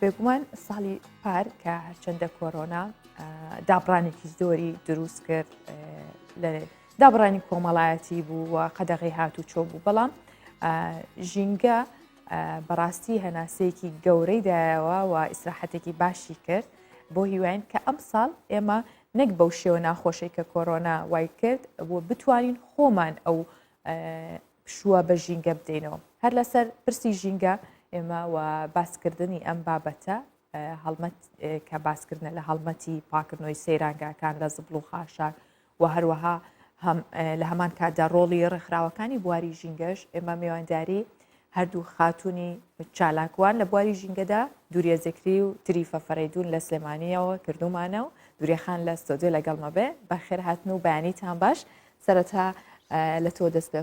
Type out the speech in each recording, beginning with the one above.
بێگومان ساڵی پار کە هەرچەندە کۆرۆنا دابڕانێکی زۆری دروست کرد لە دابڕانی کۆمەڵایەتی بوو و قەدەغی هات و چۆ بوو بەڵام ژینگە بەڕاستی هەناسەیەکی گەورەی دایەوە و ئیسراحەتێکی باشی کرد بۆ هیواین کە ئەم ساڵ ئێمە نەک بەو شێوە ناخۆشەی کە کۆرۆنا وای کرد و بتوانین خۆمان ئەو پشووە بە ژینگە بدەینەوە. هەر لەسەر پرسی ژینگە ئێمە و باسکردنی ئەم بابەتە هەڵمەت کە باسکردنە لە هەڵمەتی پاکردنەوەی سەیرانگاکان لە زبڵ و خاشاک و هەروەها هەم لە هەمان کاتدا ڕۆڵی ڕێکخراوەکانی بواری ژینگەش ئێمە میوانداری هەردوو خاتونی چالاکوان لە بواری ژینگەدا دوریە زکری و تریفە فەرەیدون لە سلێمانیەوە کردومانە و دوریەخان لە ستۆدیۆ لەگەڵمە بێ بەخێر هاتن و بەیانیتان باش سەرەتا لە تۆ دەست پێ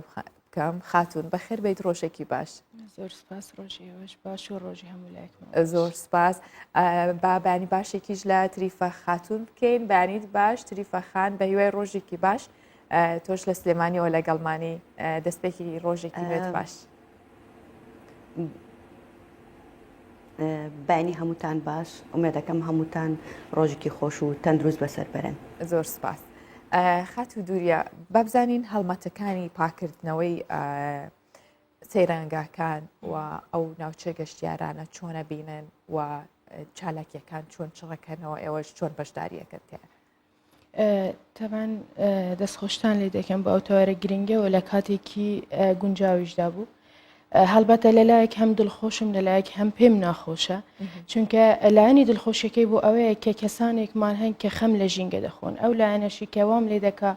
بکەم خاتون بەخێر بیت ڕۆژێکی باش زۆر سپاس ڕۆژی ئێوەش باش و ڕۆژی هەموو لایەکمان زۆر سپاس با بەیانی باشێکیش لە تریفە خاتون بکەین بەیانیت باش تریفە خان بە هیوای ڕۆژێکی باش تۆش لە سلێمانیەوە لەگەڵمانی دەستپێکی ڕۆژێکی نوێت باش. بەیانی هەمووتان باش ئومێدەکەم هەمووتان ڕۆژێکی خۆش و تەندروست بەسەر بەرن. زۆر سپاس. خاتوو دووریا بابزانین هەڵمەتەکانی پاکردنەوەی سەیرانگاکان و ئەو ناوچە گەشتیارانە چۆنە بینن و چالاکیەکان چۆن چڕەکەنەوە ئێوەش چۆن بەشداریەکەن تێ تەبان دەستخۆشتان لێ دەکەم بۆ ئەو تەوەرە گرنگەوە لە کاتێکی گونجاویشدا بوو. هەڵبەتە لەلایەک هەم دڵخۆشم لەلایەک هەم پێم ناخۆشە چونکە لایەنی دڵخۆشیەکەی بۆ ئەوەیە کە کەسانێکمان هەن کە خەم لە ژینگە دەخۆن ئەو لایەنەشی کە وام لێ دەکا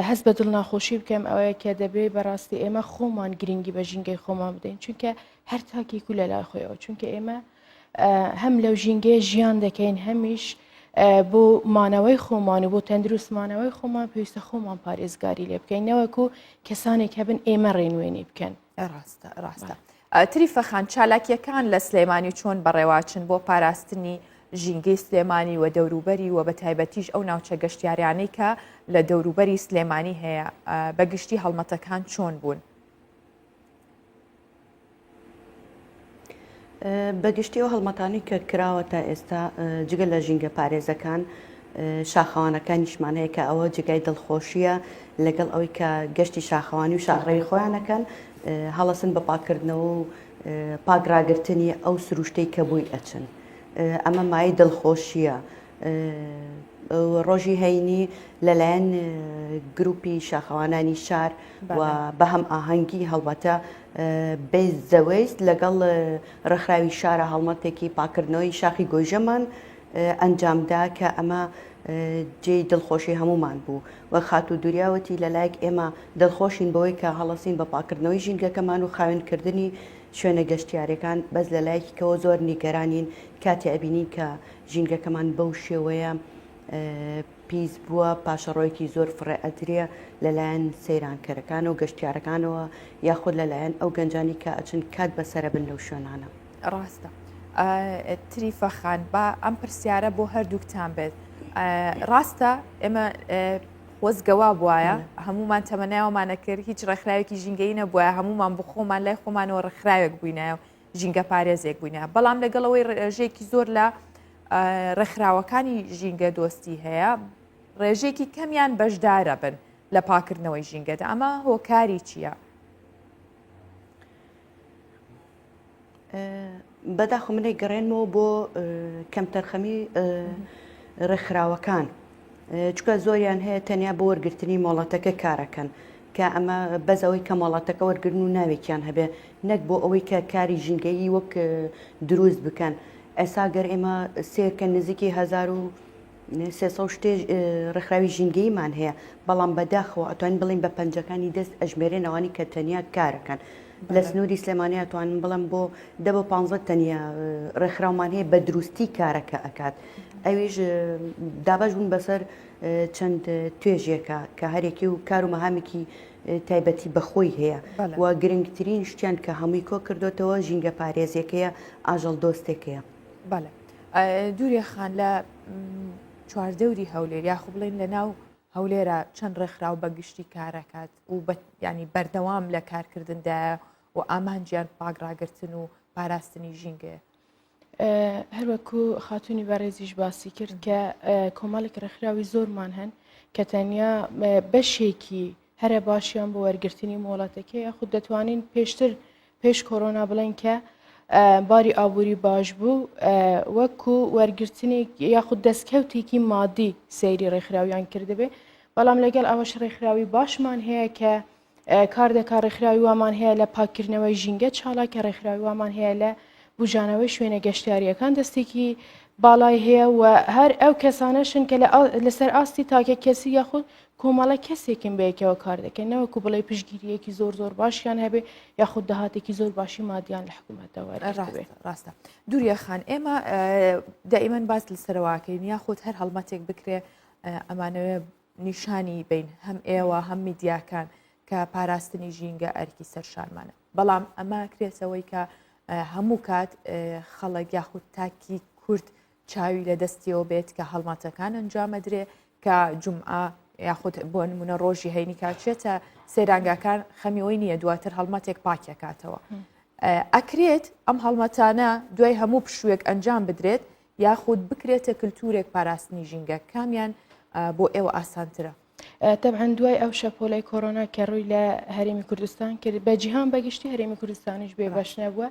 هەست بە دڵناخۆشی بکەم ئەوەیە کە دەبێ بەڕاستی ئێمە خۆمان گرنگی بە ژینگەی خۆمان بدەین چونکە هەر تاکێک و لەلای خۆیەوە چونکە ئێمە هەم لەو ژینگەیە ژیان دەکەین هەمیش بۆ مانەوەی خۆمان و بۆ تەندروست مانەوەی خۆمان پێویستە خۆمان پارێزگاری لێ بکەین نەوەکو کەسانێک هەبن ئێمە ڕێنوێنی بکەن. ڕاستە ڕاستە. تریفە خان چالاکیەکان لە سلێمانی چۆن بەڕێواچن بۆ پاراستنی ژینگەی سلێمانی و دەوروبەری و بە تایبەتیش ئەو ناوچە گەشتیاریانەی کە لە دەوروبەری سلێمانی هەیە بە گشتی هەڵمەتەکان چۆن بوون؟ بەگشتی ئەو هەڵمەتانەی کە کراوە تا ئێستا جگە لە ژینگە پارێزەکان شاخەوانەکانیشمان هەیە کە ئەوە جێگای دڵخۆشیە لەگەڵ ئەوەی کە گەشتی شاخەوانی و شاخڕەوی خۆیانەکەن هەڵەسن بە پاکردنەوە و پاک ڕاگرتنی ئەو سروشتەی کە بۆی ئەچن ئەمە مای دڵخۆشیە ڕۆژی هەینی لەلایەن گروپی شاخەوانانی شار و بە هەم ئاهەنگی هەڵبەتە Base the Waste لەگەڵ ڕێکخراوی شارە هەڵمەتێکی پاکردنەوەی شاخی گۆیژەمان ئەنجامدا کە ئەمە جێی دڵخۆشی هەمومان بوو وە خاتوو دوریا وتی لەلایەک ئێمە دڵخۆشین بەوەی کە هەڵەسین بە پاکردنەوەی ژینگەکەمان و خاوێنکردنی شوێنە گەشتیارەکان بەس لەلایەکی کەوە زۆر نیگەرانین کاتێ ئەبینین کە ژینگەکەمان بەو شێوەیە پیس بووە، پاشەڕۆیەکی زۆر فڕێ ئەدرێ لەلایەن سەیرانکەرەکان و گەشتیارەکانەوە یاخود لەلایەن ئەو گەنجانی کە ئەچن کات بەسەرەبن لەو شوێنانە. ڕاستە تریفە خان با ئەم پرسیارە بۆ هەردووکتان بێت ڕاستە ئێمە خۆزگەوا بواە هەمومان تەمەناوەمانە کرد هیچ ڕێکخراوێکی ژینگەی نەبووە هەمومان بخۆمان لای خۆمانەوە ڕێکخراوێک بووینایە و ژینگە پارێزێک بووینە بەڵام لەگەڵەوەی ڕێژەیەکی زۆر لە ڕێکخراوەکانی ژینگە دۆستی هەیە ڕێژێکی کەمیان بەشدارە بن لە پاکردنەوەی ژینگەدا ئەمە هۆکاری چییە؟ بەداخۆ منێک گەڕێنمەوە بۆ کەمتەرخەمی ڕێکخراوەکان چکە زۆریان هەیە تەنیا بۆ وەرگرتنی مۆڵەتەکە کارەکەن کە ئەمە بەس ئەوەی کە مۆڵەتەکە وەرگرن و ناوێکیان هەبێ نەک بۆ ئەوەی کە کاری ژینگەیی وەک دروست بکەن ئێسا گەر ئێمە سێرکە نزیکی 1300 شتێ ڕێکخراوی ژینگەییمان هەیە بەڵام بەداخەوە ئەتوانین بڵین بە پەنجەکانی دەست ئەژمێرێن ئەوانی کە تەنیا کارەکەن لە سنووری سلێمانی ئەتوانم بڵێم بۆ دە بۆ پانزە تەنیا ڕێکخراومان هەیە بە دروستی کارەکە ئەکات ئەویش دابەش بوون بەسەر چەند توێژێکە کە هەرێکی و کار و مەهامێکی تایبەتی بەخۆی هەیە و گرنگترین شتیان کە هەمووی کۆ کردوتەوە ژینگە پارێزیەکەیە ئاژەڵ دۆستێکەیە. بەڵێ دوورێ خان لە چواردەوری هەولێر یاخو بڵێن لە ناو هەولێرە چەند ڕێکخراو بە گشتی کارەکات و ینی بەردەوام لە کارکردندایە و ئامانجیان پاک ڕاگرتن و پاراستنی ژینگەیە. هەروەکو خاتونی بەڕێزیش باسی کرد کە کۆمەڵێک ڕێکخراوی زۆرمان هەن کە تەنیا بەشێکی هەرە باشیان بۆ وەرگرتنی مۆڵەتەکە یاخود دەتوانین پێشتر پێش کۆرۆنا بڵێن کە باری ئابووری باش بوو وەکو وەرگرتنی یاخود دەستکەوتێکی مادی سەیری ڕێکخراویان کردبێ بەڵام لەگەڵ ئەوەش ڕێکخراوی باشمان هەیە کە کار دەکات ڕێکخراوی وامان هەیە لە پاککردنەوەی ژینگە چالاکە ڕێکخراوی وامان هەیە لە بوژانەوەی شوێنە گەشتیاریەکان دەستێکی باڵای هەیە و هەر ئەو کەسانەشن کە لەسەر ئاستی تاکە کەسی یاخود کۆمەڵە کەسێکن بەیەکەوە کار دەکەن نەوەکو بڵێ پشگیریەکی زۆر زۆر باشیان هەبێ یاخود داهاتێکی زۆر باشی مادیان لە حکوومەتەوە ڕاستە دوورە خان ئێمە دائیمەن باس لەسەرواکەین یاخود هەر هەڵمەتێک بکرێ ئەمانەوێ نیشانی بین هەم ئێوە هەم میدیاکان کە پاراستنی ژینگە ئەرکی سەرشانمانە بەڵام ئەمە کرێتەوەی کە هەموو کات خەڵک یاخود تاکی کورد چاوی لە دەستیەوە بێت کە هەڵمەتەکان ئەنجامەدرێ کە جومعە یاخود بۆ نمونە ڕۆژی هەینی کاچێتە سەیرانگاکان خەمیەوەی نییە دواتر هەڵمەتێک پاکەکاتەوە ئەکرێت ئەم هەڵمەتانە دوای هەموو پشوویەک ئەنجام بدرێت یاخود بکرێتە کللتورێک پاراستنی ژینگە کامیان بۆ ئێوە ئاسانترە؟ تەبعەن دوای ئەو شەپۆلەی کۆرۆنا کە ڕووی لە هەرێمی کوردستان کرد بە جیهان بەگشتی هەرێمی کوردستانیش بێ بەش نەبووە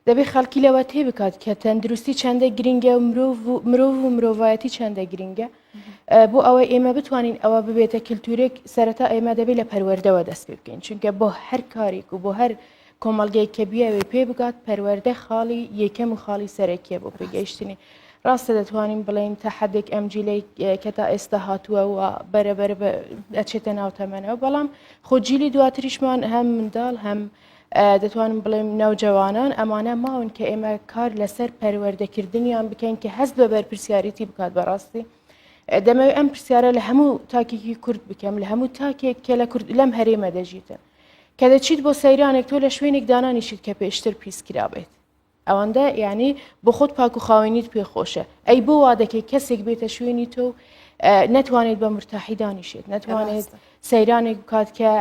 دەبێ خەڵکی لەوە تێ بکات کە تەندروستی چەندە گرنگە و مرۆڤ و مرۆڤایەتی چەندە گرنگە بۆ ئەوەی ئێمە بتوانین ئەوە ببێتە کللتورێک سەرەتا ئێمە دەبێت لە پەروەردەوە دەست پێ بکەین چونکە بۆ هەر کارێک و بۆ هەر کۆمەڵگەیەک کە بیەوێ پێ بگات پەروەردە خاڵی یەکەم و خاڵی سەرەکیە بۆ پێگەیشتنی. ڕاستە دەتوانین بڵێین تا حدێک ئەم جیلەی کە تا ئێستا هاتووە و بەرە بەرە ئەچێتە ناو تەمەنەوە بەڵام خۆ جیلی دواتریشمان هەم منداڵ هەم دەتوانم بڵێم نەوجەوانان ئەمانە ماون کە ئێمە کار لەسەر پەروەردەکردنیان بکەین کە هەست بە بەرپرسیارێتی بکات بەڕاستی دەمەوێت ئەم پرسیارە لە هەموو تاکێکی کورد بکەم لە هەموو تاکێک کە لە کورد لەم هەرێمە دەژیتن کە دەچیت بۆ سەیرانێک تۆ لە شوێنێک دانانیشیت کە پێشتر پیس کرابێت ئەوەندە یعنی بۆ خۆت پاک و خاوێنیت پێ خۆشە ئەی بۆ وا دەکەی کەسێک بێتە شوێنی تۆ و نەتوانێت بە مرتاحی دانیشێت نەتوانێت سەیرانێک بکات کە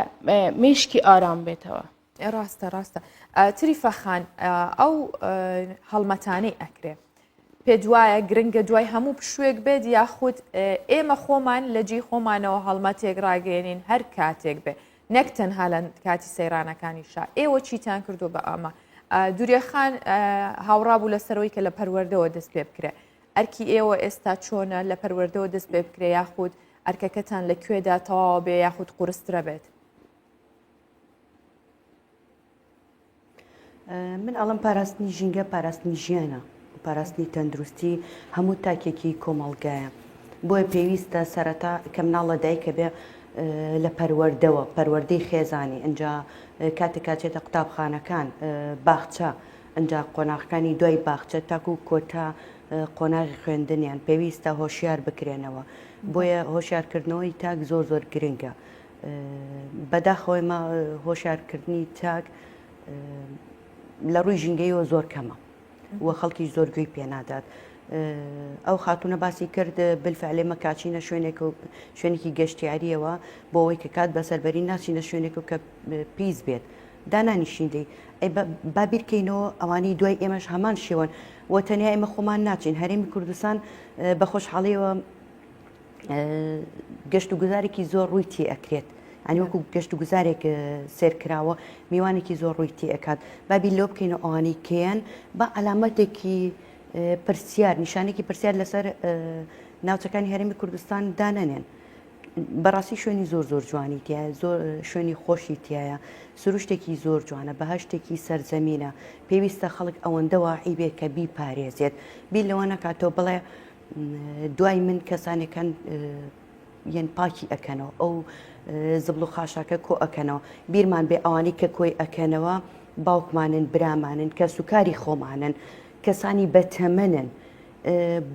مێشکی ئارام بێتەوە. ڕاستە ڕاستە تریفە خان ئەو هەڵمەتانەی ئەکرێ پێت وایە گرنگە دوای هەموو پشووێک بێت یاخود ئێمە خۆمان لە جێی خۆمانەوە هەڵمەتێک ڕاگەێنین هەر کاتێک بێ نەک تەنها لە کاتی سەیرانەکانی شا ئێوە چیتان کردو بە ئەمە دوورێخان هاوڕا بوو لەسەرەوەی کە لە پەروەردەوە دەست پێ بکرێ ئەرکی ئێوە ئێستا چۆنە لە پەروەردەوە دەست پێ بکرێ یاخود ئەرکەکەتان لە کوێدا تەواوە بێ یاخود قورسترە بێت من ئەڵم پاراستنی ژینگە پاراستنی ژیانە و پاراستنی تەندروستی هەموو تاکێکی کۆمەڵگایە بۆیە پێویستە سەرەتا کە مناڵ لە دایکە بێ لە پەروەردەوە پەروەردەی خێزانی ئینجا کاتێک کاچێتە قوتابخانەکان باخچە ئینجا قۆناغەکانی دوای باخچە تاکو کۆتا قۆناغی خوێندنیان پێویستە هۆشیار بکرێنەوە بۆیە هۆشیارکردنەوەی تاک زۆر زۆر گرنگە بەداخەوە ئێمە هۆشیارکردنی تاک لە ڕووی ژینگەیەوە زۆر کەمە و خەڵکیش زۆر گوێی پێنادات. ئەو خاتونە باسی کرد بالفعل ئێمە کاچینە شوێنێک و شوێنێکی گەشتیاریەوە بۆ ئەوەی کە کات بەسەربەری ناچینە شوێنێک و کە پیس بێت دانانیشین لێی ئەی با بیرکەینەوە ئەوانەی دوای ئێمەش هەمان شێوەن و تەنیا ئێمە خۆمان ناچین هەرێمی کوردستان بە خۆشحاڵیەوە گەشت و گوزارێکی زۆر ڕووی تێ ئەکرێت ئەنی وەکو گەشت و گوزارێک سێر کراوە میوانێکی زۆر ڕووی تێ ئەکات بابی لۆ بکەین و ئەوانەی کێن بە عەلامەتێکی پرسیار نیشانێکی پرسیار لەسەر ناوچەکانی هەرێمی کوردستان دانەنێن بەڕاستی شوێنی زۆر زۆر جوانی تایە زۆر شوێنی خۆشی تایە سروشتێکی زۆر جوانە بەهشتێکی سەرزەمینە پێویستە خەڵک ئەوەندە واعی بێت کە بیپارێزێت بیر لەوە نەکاتەوە بڵێ دوای من کەسانێک هەن یەن پاکی ئەکەنەوە ئەو زبڵ و خاشاکە کۆ ئەکەنەوە بیرمان بێ ئەوانەی کە کۆی ئەکەنەوە باوکمانن برامانن کەسوکاری خۆمانن کەسانی بەتەمەنن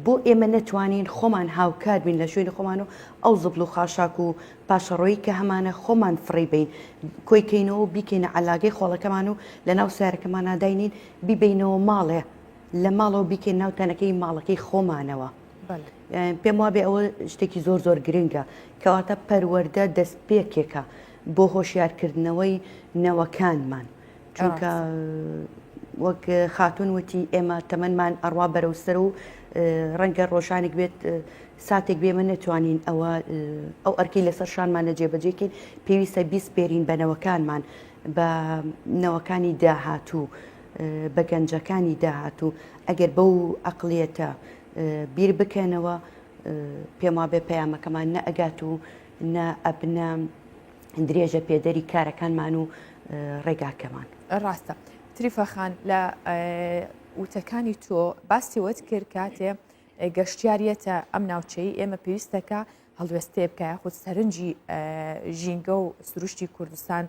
بۆ ئێمە نەتوانین خۆمان هاوکار بین لە شوێنی خۆمان و ئەو زبڵ و خاشاک و پاشەڕۆیی کە هەمانە خۆمان فڕی بین کۆی کەینەوە و بیکەینە عەلاگەی خۆڵەکەمان و لەناو سیارەکەماندا داینین بیبینەوە ماڵێ لە ماڵەوە بیکەین ناو تەنەکەی ماڵەکەی خۆمانەوە پێم وابێ ئەوە شتێکی زۆر زۆر گرنگە کەواتە پەروەردە دەستپێکێکە بۆ هۆشیارکردنەوەی نەوەکانمان چونکە. وەک خاتون وتی ئێمە تەمەنمان ئەڕوا بەرەو سەر و ڕەنگە ڕۆژانێک بێت ساتێک بێ ئێمە نەتوانین ئەوە ئەو ئەرکەی لەسەر شانمانە جێبەجێکەین پێویستە بیسپێرین بە نەوەکانمان بە نەوەکانی داهاتوو بە گەنجەکانی داهاتوو ئەگەر بەو عەقڵیەتە بیر بکەنەوە پێم وابێ پەیامەکەمان نە ئەگات و نە ئەبنە درێژە پێدەری کارەکانمان و ڕێگاکەمان. ڕاستە تریفە خان لە وتەکانی تۆ باسی وەت کرد کاتێ گەشتیاریەتە ئەم ناوچەی ئێمە پێویستەکە هەڵوێستێ بکە یاخود سەرنجی ژینگە و سروشتی کوردستان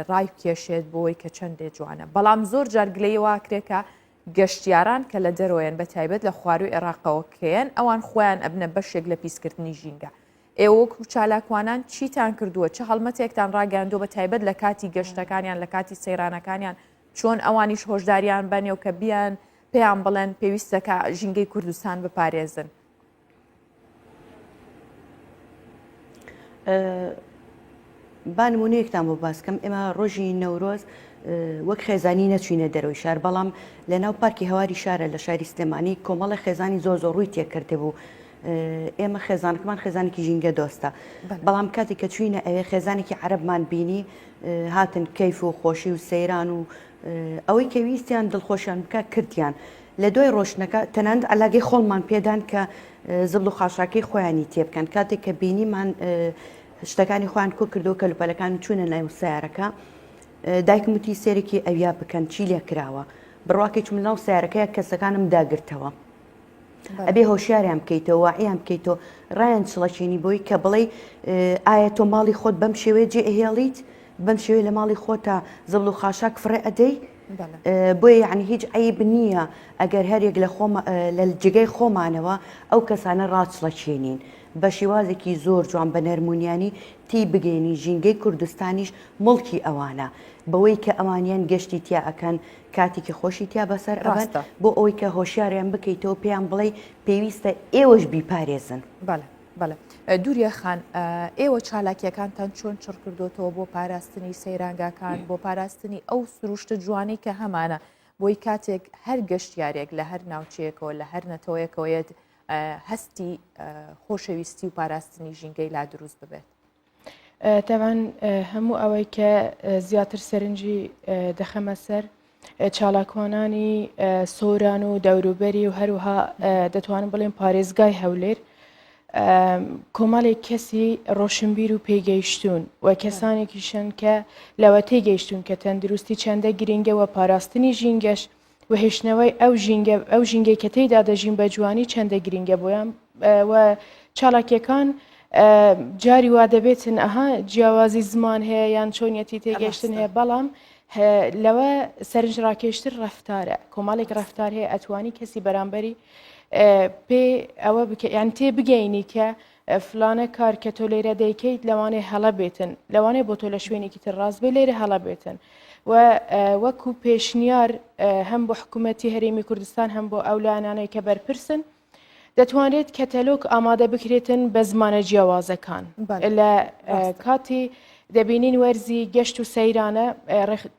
ڕای بکێشێت بۆی کە چەندێ جوانە بەڵام زۆر جار گلەی واکرێکە گەشتیاران کە لە دەرۆیەن بە تایبەت لە خواروی عێراقەوە کەیەن ئەوان خۆیان ئەبنە بەشێک لە پیسکردنی ژینگە ئێوە وەکو چالاکوانان چیتان کردووە چ هەڵمەتێکتان ڕاگەیاندووە بە تایبەت لە کاتی گەشتەکانیان لە کاتی سەیرانەکانیان چۆن ئەوانیش هۆشداریان بەنێ و کە بیان پێیان بڵێن پێویستە کە ژینگەی کوردستان بپارێزن؟ با نمونەیەکتان بۆ باس کەم ئێمە ڕۆژی نەورۆز وەک خێزانی نەچوینە دەرەوەی شار بەڵام لە ناو پارکی هەواری شارە لە شاری سلێمانی کۆمەڵە خێزانی زۆر زۆر ڕووی تێکردبوو ئێمە خێزانەکەمان خێزانێکی ژینگە دۆستە بەڵام کاتێک کە چوینە ئەوێ خێزانێکی عەرەبمان بینی هاتن کەیف و خۆشی و سەیران و ئەوەی کە ویستیان دڵخۆشیان بکە کردیان لە دوای ڕۆشتنەکە تەنانەت عەلاگەی خۆڵمان پێدان کە زبڵ و خاشاکەی خۆیانی تێبکەن کاتێک کە بینیمان شتەکانی خۆیان کۆ کردەوە کەلوپەلەکان چوونە ناو سیارەکە دایکم وتی سێرێکی ئەویا بکەن چی لێ کراوە بڕواکەی چووم ناو سیارەکەیە کەسەکانم داگرتەوە ئەبێ هۆشیاریان بکەیتەوە واعیان بکەیتەوە ڕایان چڵەکێنی بۆی کە بڵێ ئایا تۆ ماڵی خۆت بەم شێوەیە جێ ئەهێڵیت بەم شێوەیە لە ماڵی خۆتا زبڵ و خاشاک فڕێ ئەدەی بۆیە یعنی هیچ عیب نییە ئەگەر هەرێک لە خۆم لە جێگای خۆمانەوە ئەو کەسانە ڕاچڵەکێنین بە شێوازێکی زۆر جوان بە نەرمونیانی تی بگەێنی ژینگەی کوردستانیش مڵکی ئەوانە بەوەی کە ئەوانیان گەشتی تیا ئەکەن کاتێکی خۆشی تیا بەسەر ئەبەن بۆ ئەوەی کە هۆشیاریان بکەیتەوە پێیان بڵێی پێویستە ئێوەش بیپارێزن. بەڵێ بەڵێ دوریە خان ئێوە چالاکیەکانتان چۆن چڕ کردوتەوە بۆ پاراستنی سەیرانگاکان بۆ پاراستنی ئەو سروشتە جوانەی کە هەمانە بۆی کاتێک هەر گەشتیارێک لە هەر ناوچەیەکەوە لە هەر نەتەوەیەکەوەیەت هەستی خۆشەویستی و پاراستنی ژینگەی لا دروست ببێت. تەبعەن هەموو ئەوەی کە زیاتر سەرنجی دەخەمە سەر چالاکوانانی سۆران و دەوروبەری و هەروها دەتوانم بڵێم پارێزگای هەولێر کۆمەڵێک کەسی ڕۆشنبیر و پێگەیشتون و کەسانێکیشن کە لەوە تێگەیشتون کە تەندروستی چەندە گرنگە و پاراستنی ژینگەش و هێشتنەوەی ئەو ژینگە ئەو ژینگەی کە تێیدا دەژین بە جوانی چەندە گرینگە بۆیان و چالاکیەکان جاری وا دەبێتن ئەها جیاوازی زمان هەیە یان چۆنیەتی تێگەشتن هەیە بەڵام لەوە سەرنج ڕاکێشتر ڕفتارە کۆمەڵێک ڕفتار هەیە ئەتوانی کەسی بەرامبەری پێ ئەوە بکە یان تێ بگەینی کە فلانە کار کە تۆ لێرە دەیکەیت لەوانەیە هەڵە بێتن لەوانەیە بۆ تۆ لە شوێنێکی تر ڕاست بێ لێرە هەڵە بێتن و وەکو پێشنیار هەم بۆ حکوومەتی هەرێمی کوردستان هەم بۆ ئەو لایەنانەی کە بەرپرسن دەتوانرێت کەتەلۆک ئامادە بکرێتن بە زمانە جیاوازەکان لە کاتی دەبینین وەرزی گەشت و سەیرانە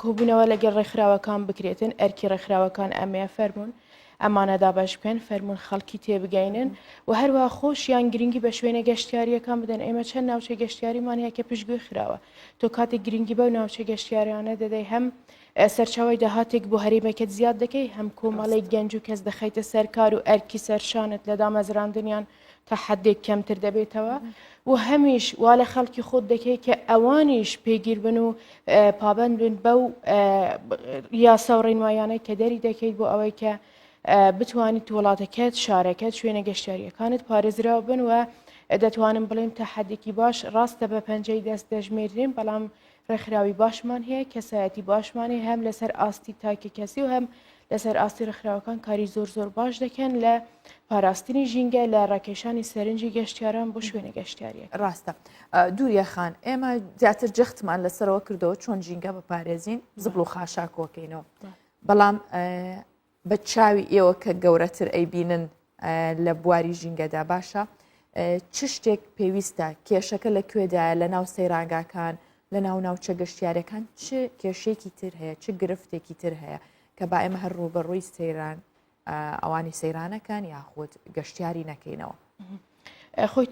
کۆبوونەوە لەگەڵ ڕێکخراوەکان بکرێتن ئەرکی ڕێکخراوەکان ئەمەیە فەرمونون ئەمانە دابەش بکەن، فەرموون خەڵکی تێبگەینن و هەروەها خۆشیان گرنگی بە شوێنە گەشتیارییەکان بدەن، ئێمە چەند ناوچەی گەشتیاریمان هەیە کە پشتگوێ خراوە، تۆ کاتێک گرنگی بەو ناوچە گەشتیاریانە دەدەی هەم سەرچاوەی داهاتێک بۆ هەرێمەکەت زیاد دەکەی، هەم کۆمەڵێک گەنج و کەس دەخەیتە سەر کار و ئەرکی سەرشانت لە دامەزراندنیان تا حدێک کەمتر دەبێتەوە و هەمیش وا لە خەڵکی خۆت دەکەی کە ئەوانیش پێگیر بن و پابند بن بەو یاسا و ڕێنمایانەی کە دەری دەکەیت بۆ ئەوەی کە بتوانیت وڵاتەکەت شارەکەت شوێنە گەشتیاریەکانت پارێزراو بن و دەتوانم بڵێم تا حدێکی باش ڕاستە بە پەنجەی دەست دەژمێرین بەڵام ڕێکخراوی باشمان هەیە، کەسایەتی باشمان هەیە هەم لەسەر ئاستی تاکە کەسی و هەم لەسەر ئاستی ڕێکخراوەکان کاری زۆر زۆر باش دەکەن لە پاراستنی ژینگە لە ڕاکێشانی سەرنجی گەشتیاران بۆ شوێنە گەشتیاریەکان. ڕاستە دوریە خان ئێمە زیاتر جەختمان لەسەرەوە کردەوە چۆن ژینگە بپارێزین زبڵ و خاشاک کۆکەینەوە بەڵام بە چاوی ئێوە کە گەورەتر ئەیبینن لە بواری ژینگەدا باشە چ شتێک پێویستە کێشەکە لە کوێدایە لە ناو سەیرانگاکان لە ناو ناوچە گەشتیارەکان چ کێشەیەکی تر هەیە چ گرفتێکی تر هەیە؟ کە با ئێمە هەر ڕووبەڕووی سەیران ئەوانی سەیرانەکەن یاخود گەشتیاری نەکەینەوە. خۆی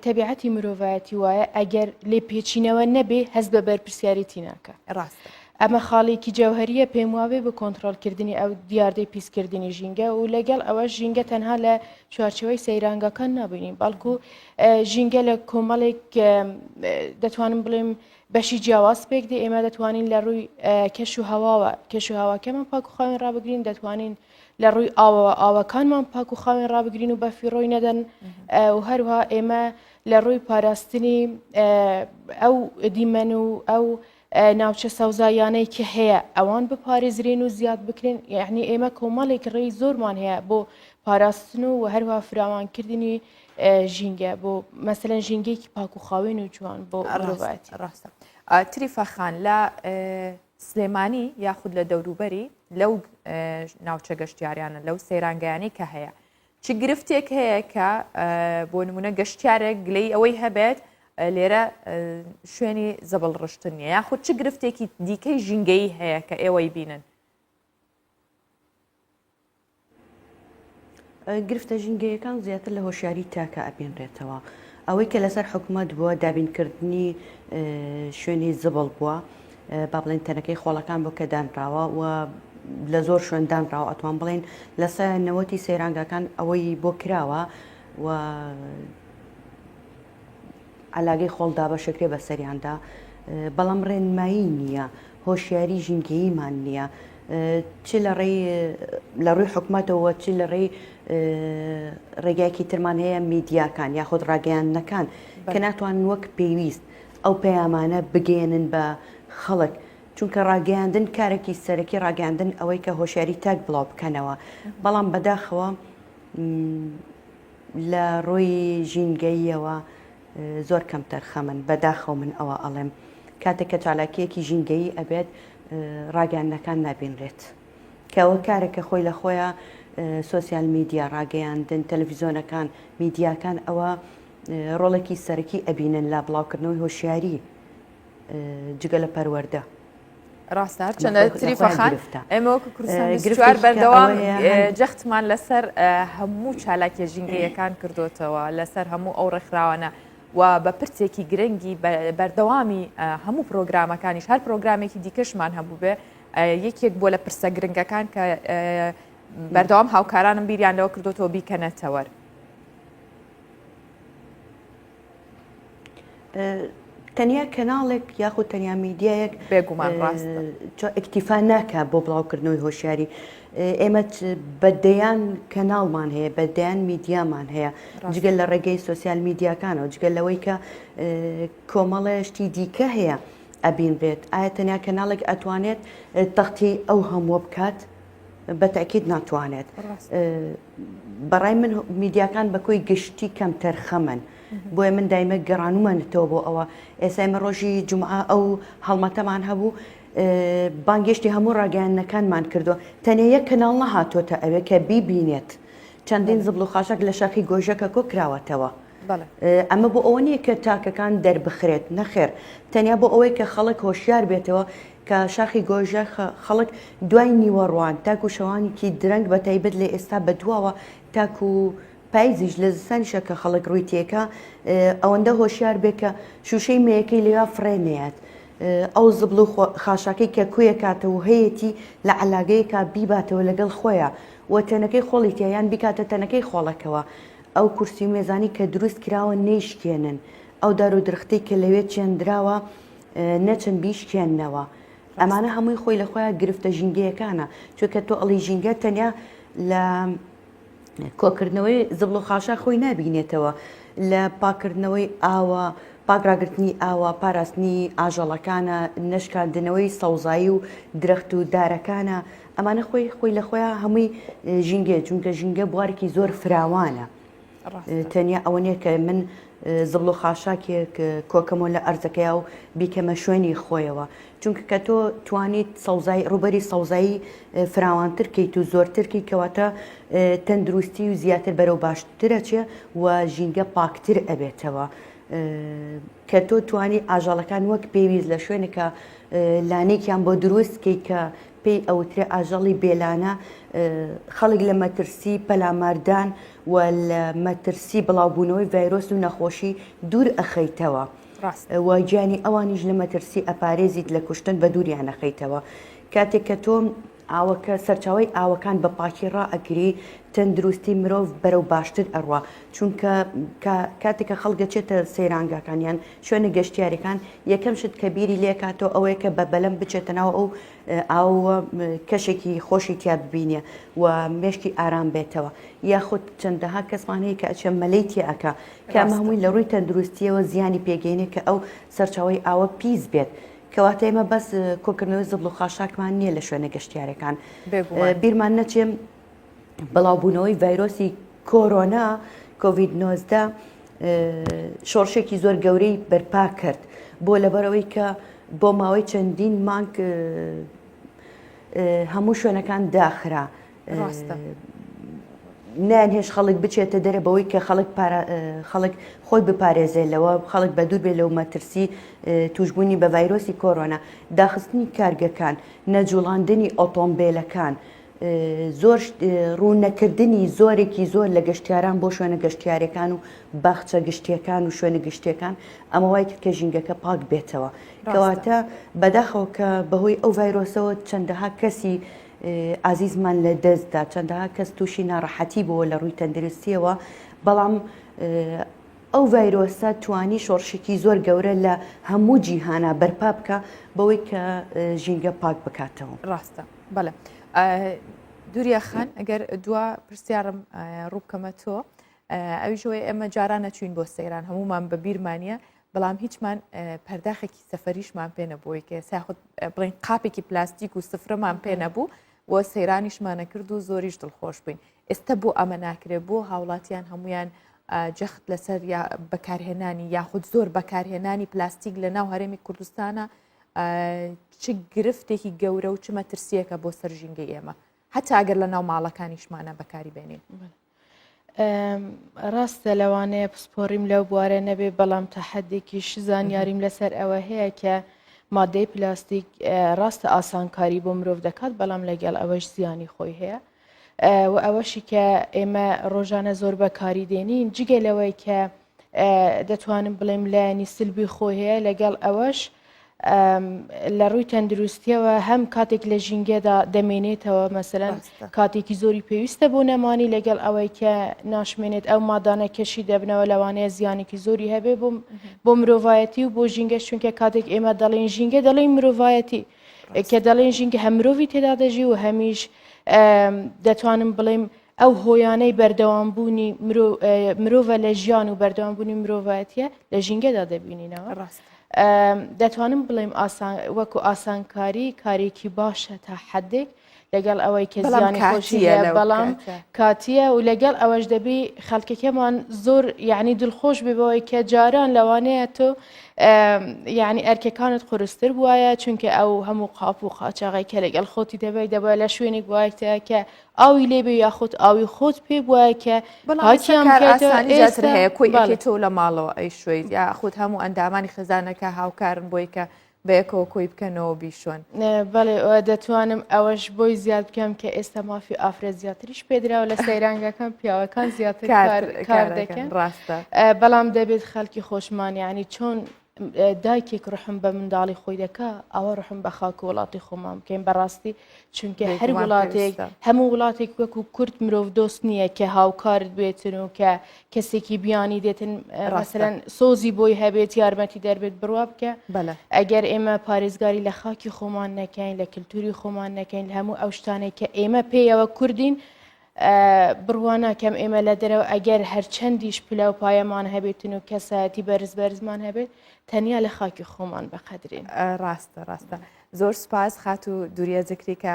تەبیعەتی مرۆڤایەتی وایە ئەگەر لێپێچینەوە نەبێ هەست بە بەرپرسیارێتی ناکە ڕاستە. ئەمە خاڵێکی جەوهەریە پێم وابێ بۆ کۆنتڕۆڵکردنی ئەو دیاردەی پیسکردنی ژینگە و لەگەڵ ئەوە ژینگە تەنها لە چوارچێوەی سەیرانگاکان نابینین بەڵکو ژینگە لە کۆمەڵێک دەتوانم بڵێم بەشی جیاواز پێک دێ ئێمە دەتوانین لە ڕووی کەش و هەواوە کەش و هەواکەمان پاک و خاوێن ڕابگرین دەتوانین لە ڕووی ئاوەوە ئاوەکانمان پاک و خاوێن ڕابگرین و بەفیڕۆی نەدەن و هەروها ئێمە لە ڕووی پاراستنی ئەو دیمەن و ئەو ناوچە سەوزاییانەی کە هەیە ئەوان بپارێزرێن و زیاد بکرێن یعنی ئێمە کۆمەڵێک ڕێی زۆرمان هەیە بۆ پاراستن و هەروها فراوانکردنی ژینگە بۆ مەسەلەن ژینگەیەکی پاک و خاوێن و جوان بۆ مرۆڤایەتی. ڕاستە تریفە خان لە سلێمانی یاخود لە دەوروبەری لەو ناوچە گەشتیاریانە لەو سەیرانگایانەی کە هەیە چ گرفتێک هەیە کە بۆ نمونە گەشتیارێک گلەی ئەوەی هەبێت لێرە شوێنی زبڵ ڕشتن نیە یاخود چ گرفتێکی دیکەی ژینگەیی هەیە کە ئێوەی بینن؟ گرفتە ژینگەیەکان زیاتر لە هۆشیاری تاکە ئەبینرێتەوە. ئەوەی کە لەسەر حکومەت بووە دابینکردنی شوێنی زبڵ بووە با بڵێن تەنەکەی خۆڵەکان بۆ کە دانراوە و لە زۆر شوێن دانراوە ئەتوان بڵێن لە سە نەوەتی سەیرانگاکان ئەوەی بۆ کراوە و عەلاگەی خۆڵ دابەشەکرێ بەسەریاندا بەڵام ڕێنمایی نییە هۆشیاری ژینگەییمان نییە چ لە ڕێی لە ڕووی حکومەتەوە چ لە ڕێی ڕێگایەکی ترمان هەیە میدیاکان یاخود ڕاگەیاندنەکان کە ناتوانن وەک پێویست ئەو پەیامانە بگەیەنن بە خەڵک چونکە ڕاگەیاندن کارێکی سەرەکی ڕاگەیاندن ئەوەی کە هۆشیاری تاک بڵاو بکەنەوە بەڵام بەداخەوە لە ڕووی ژینگەییەوە زۆر کەمتەرخەمن، بەداخەوە من ئەوە ئەڵێم. کاتێک کە چالاکییەکی ژینگەیی ئەبێت ڕاگەیاندنەکان نابینرێت. کە ئەوە کارێکە خۆی لە خۆیا سۆسیال میدیا، ڕاگەیاندن، تەلەفیزۆنەکان، میدیاکان ئەوە ڕۆڵێکی سەرەکی ئەبینن لە بڵاوکردنەوەی هۆشیاری جگە لە پەروەردە. ڕاستە هەرچەندە تریفە خان ئێمە وەکو کوردستان 24 بەردەوام جەختمان لەسەر هەموو چالاکیە ژینگەیەکان کردوتەوە لەسەر هەموو ئەو ڕێکخراوانە و بە پرسێکی گرنگی بەردەوامی هەموو پرۆگرامەکانیش هەر پرۆگرامێکی دیکەشمان هەبوو بێ یەکێک بۆ لە پرسە گرنگەکان کە بەردەوام هاوکارانم بیریان لەوە کردوتەوە بیکەنە تەوەر. تەنیا کەناڵێک یاخود تەنیا میدیایەک بێگومان ڕاستە ئیکتیفا ناکا بۆ بڵاوکردنەوەی هۆشیاری ئێمە بە دەیان کەناڵمان هەیە بە دەیان میدیامان هەیە جگە لە ڕێگەی سۆسیال میدیاکانەوە جگە لەوەی کە کۆمەڵێ شتی دیکە هەیە ئەبینرێت ئایا تەنیا کەناڵێک ئەتوانێت تەختی ئەو هەمووە بکات بە تەئکید ناتوانێت. بەڕای من میدیاکان بە کۆی گشتی کەمتەرخەمن. بۆیە من دایمە گەڕانومانەتەوە بۆ ئەوە. ئێستا ئێمە ڕۆژی جومعە ئەو هەڵمەتەمان هەبوو بانگێشتی هەموو ڕاگەیاندنەکانمان کردووە. تەنیا یەک کەناڵ نەهاتۆتە ئەوێ کە بیبینێت. چەندین زبڵ و خاشاک لە شاخی گۆژەکە کۆ کراوەتەوە. ئەمە بۆ ئەوە نییە کە تاکەکان دەربخرێت، نەخێر، تەنیا بۆ ئەوەی کە خەڵک هۆشیار بێتەوە کە شاخی گۆژە خەڵک دوای نیوەڕوان تاکو شەوانێکی درەنگ بە تایبەت لە ئێستا بەدواوە تاکو پایزیش لە زستانیشە کە خەڵک ڕووی تێکا ئەوەندە هۆشیار بێ کە شوشەی مەیەکەی لەوێ فڕێ نەیات ئەو زبڵ و خاشاکەی کە کویەکاتەوە هەیەتی لە عەلاگەیەکا بیباتەوە لەگەڵ خۆیا و تەنەکەی خۆڵی تیا یان بیکاتە تەنەکەی خۆڵەکەوە ئەو کورسی و مێزانەی کە دروست کراوە نەیشکێنن، ئەو دار و درختەی کە لەوێ چێندراوە نەچن بیشکێننەوە. ئەمانە هەمووی خۆی لە خۆیان گرفتە ژینگەیەکانە، چونکە تۆ ئەڵی ژینگە تەنیا لە کۆکردنەوەی زبڵ و خاشاک خۆی نابینێتەوە، لە پاکردنەوەی ئاوە، پاک ڕاگرتنی ئاوە، پاراستنی ئاژەڵەکانە، نەشکاندنەوەی سەوزایی و درەخت و دارەکانە، ئەمانە خۆی خۆی لە خۆیان هەمووی ژینگەیە چونکە ژینگە بوارێکی زۆر فراوانە تەنیا ئەوە نییە کە من زبڵ و خاشاکێک کۆکەمەوە لە ئەرزەکەیا و بیکەمە شوێنی خۆیەوە چونکە کە تۆ توانیت سەوزایی ڕووبەری سەوزایی فراوانتر کەیت و زۆرتر کەیت کەواتە تەندروستی و زیاتر بەرەو باشترە چێ و ژینگە پاکتر ئەبێتەوە کە تۆ توانی ئاژەڵەکان وەک پێویست لە شوێنێکە. لانێکیان بۆ دروست کەی کە پێی ئەوترێ ئاژەڵی بێلانە، خەڵک لە مەترسی پەلاماردان و لە مەترسی بڵاوبوونەوەی ڤایرۆس و نەخۆشی دوور ئەخەیتەوە و گیانی ئەوانیش لە مەترسی ئەپارێزیت لە کوشتن بە دووریان ئەخەیتەوە. کاتێک کە تۆ ئاوەکە سەرچاوەی ئاوەکان بە پاکی ڕائەگری تەندروستی مرۆڤ بەرەو باشتر ئەڕوا چونکە کاتێک کە خەڵک دەچێتە سەیرانگاکان یان شوێنە گەشتیارەکان یەکەم شت کە بیری لێکاتەوە ئەوەیە کە بە بەلەم بچێتە ناو ئەو ئاوە کەشێکی خۆشی تیا ببینێ و مێشکی ئارام بێتەوە یاخود چەندەها کەسمان هەیە کە ئەچێ مەلەی تیا ئەکا کە ئەمە هەمووی لە ڕووی تەندروستیەوە زیانی پێگەینێ کە ئەو سەرچاوەی ئاوە پیس بێت کەواتە ئێمە بەس کۆکردنەوەی زبڵ و خاشاکمان نییە لە شوێنە گەشتیارەکان. بیرمان نەچێ بڵاوبوونەوەی ڤایرۆسی کۆرۆنا کۆڤید 19 شۆڕشێکی زۆر گەورەی بەرپا کرد بۆ لەبەرەوەی کە بۆ ماوەی چەندین مانگ هەموو شوێنەکان داخرا. ڕاستە. نایانهێشت خەڵک بچێتە دەرە بەوەی کە خەڵک خەڵک خۆی بپارێزێ لەوە خەڵک بە دوور بێ لەو مەترسی توشببوونی بە ڤایرۆسی کۆرۆنا داخستنی کارگەکان نەجوڵاندنی ئۆتۆمبیلەکان زۆر ڕوونەکردنی زۆرێکی زۆر لە گەشتیاران بۆ شوێنە گەشتیارەکان و باخچە گشتیەکان و شوێنە گشتیەکان ئەمە وای کرد کە ژینگەکە پاک بێتەوە کەواتە بەداخەوە کە بەهۆی ئەو ڤایرۆسەوە چەندەها کەسی ئازیزمان لە دەست دا، چەندەها کەس تووشی ناڕەحەتی بووە لە ڕووی تەندروستیەوە، بەڵام ئەو ڤایرۆسە توانی شۆڕشێکی زۆر گەورە لە هەموو جیهانا بەرپا بکا بەوەی کە ژینگە پاک بکاتەوە. ڕاستە بەڵێ دوریا خان ئەگەر دوا پرسیارم ڕووبکەمە تۆ ئەویشەوەی ئێمە جاران نەچوین بۆ سەیران هەمومان بە بیرمانە بەڵام هیچمان پەرداخێکی سەفەریشمان پێ نەبووی کە ساخود بڵین قاپێکی پلاستیک و سفرەمان پێ نەبوو و سەیرانیشمانە کرد و زۆریش دڵخۆش بووین ئێستا بۆ ئەمە ناکرێت بۆ هاوڵاتیان هەمویان جەخت لەسەر یا بەکارهێنانی یاخود زۆر بەکارهێنانی پلاستیک لە ناو هەرێمی کوردستانە چ گرفتێکی گەورە و چ مەترسیەکە بۆ سەر ژینگەی ئێمە هەتا ئەگەر لە ناو ماڵەکانیشمانە بەکاری بێنین. ڕاستە لەوانەیە پسپۆڕیم لەو بوارە نەبێ بەڵام تا حدێکیش زانیاریم لەسەر ئەوە هەیە کە مادەی پلاستیک ڕاستە ئاسانکاری بۆ مرۆڤ دەکات بەڵام لەگەڵ ئەوەش زیانی خۆی هەیە و ئەوەشی کە ئێمە ڕۆژانە زۆر بەکاری دێنین جگە لەوەی کە دەتوانم بڵێم لایەنی سلبی خۆی هەیە لەگەڵ ئەوەش لە ڕووی تەندروستیەوە هەم کاتێک لە ژینگەدا دەمێنێتەوە مەسەلەن کاتێکی زۆری پێویستە بۆ نەمانی لەگەڵ ئەوەی کە ناشمێنێت ئەو مادانە کەشی دەبنەوە لەوانەیە زیانێکی زۆری هەبێ بۆ مرۆڤایەتی و بۆ ژینگە چونکە کاتێک ئێمە دەڵێن ژینگە دەڵێن مرۆڤایەتی کە دەڵێن ژینگە هەم مرۆڤی تێدا دەژی و هەمیش دەتوانم بڵێم ئەو هۆیانەی بەردەوامبوونی مرۆڤە لە ژیان و بەردەوامبوونی مرۆڤایەتیە لە ژینگەدا دەبینینەوە. دەتوانم بڵێم وەکو ئاسانکاری کارێکی باشە تا حدێک لەگەڵ ئەوەی کە زیانی خۆشی هەیە بەڵام کاتیە و لەگەڵ ئەوەش دەبی خەڵکەکەمان زۆر یعنی دڵخۆش بێ بەوەی کە جاران لەوانەیە تۆ یعنی ئەرکەکانت قورستر بواە چونکە ئەو هەموو قاپ و قاچاغی کە لەگەڵ خۆتی دەبێت دەبە لە شوێنێک وایتە کە ئاوی لێ بێ یاخود ئاوی خۆت پێ بوایە کە پاکیان بکەیتەوە ئێستا هەیە کۆی ئەکەیتەوە لە ماڵەوە ئەیشۆیت یاخود هەموو ئەندامانی خێزانەکە هاوکارن بۆی کە بەیەکەوە کۆی بکەنەوە بیشۆن. بەڵێ دەتوانم ئەوەش بۆی زیاد بکەم کە ئێستا مافی ئافرەت زیاتریش پێدراوە لە سەیرانگەکان پیاوەکان زیاتر کار دەکەن ڕاستە بەڵام دەبێت خەڵکی خۆشمان یعنی چۆن دایکێک ڕحم بە منداڵی خۆی دەکا ئەوە ڕحم بە خاک و وڵاتی خۆمان بکەین بەڕاستی چونکە هەر وڵاتێک هەموو وڵاتێک وەکو کورد مرۆڤ دۆست نییە کە هاوکارت بێتن و کە کەسێکی بیانی دێتن ڕاستەن سۆزی بۆی هەبێت یارمەتی دەربێت بڕوا بکە ئەگەر ئێمە پارێزگاری لە خاکی خۆمان نەکەین لە کللتوری خۆمان نەکەین لە هەموو ئەو شتانێک کە ئێمە پێیەوە کوردین بڕوا ناکەم ئێمە لە دەرەوە ئەگەر هەرچەندیش پلە و پایەمان هەبێتن و کەسایەتی بەرز بەرزمان هەبێت تەنیا لە خاکی خۆمان بەقەدرین. ڕاستە ڕاستە زۆر سوپاس خاتوو دوریە زکری کە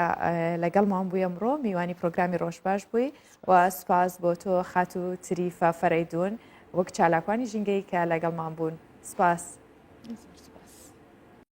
لەگەڵمان بووی ئەمڕۆ میوانی پرۆگرامی ڕۆژباش بووی و سوپاس بۆ تۆ خاتوو تریفە فەرەیدون وەک چالاکوانی ژینگەی کە لەگەڵمان بوون سوپاس.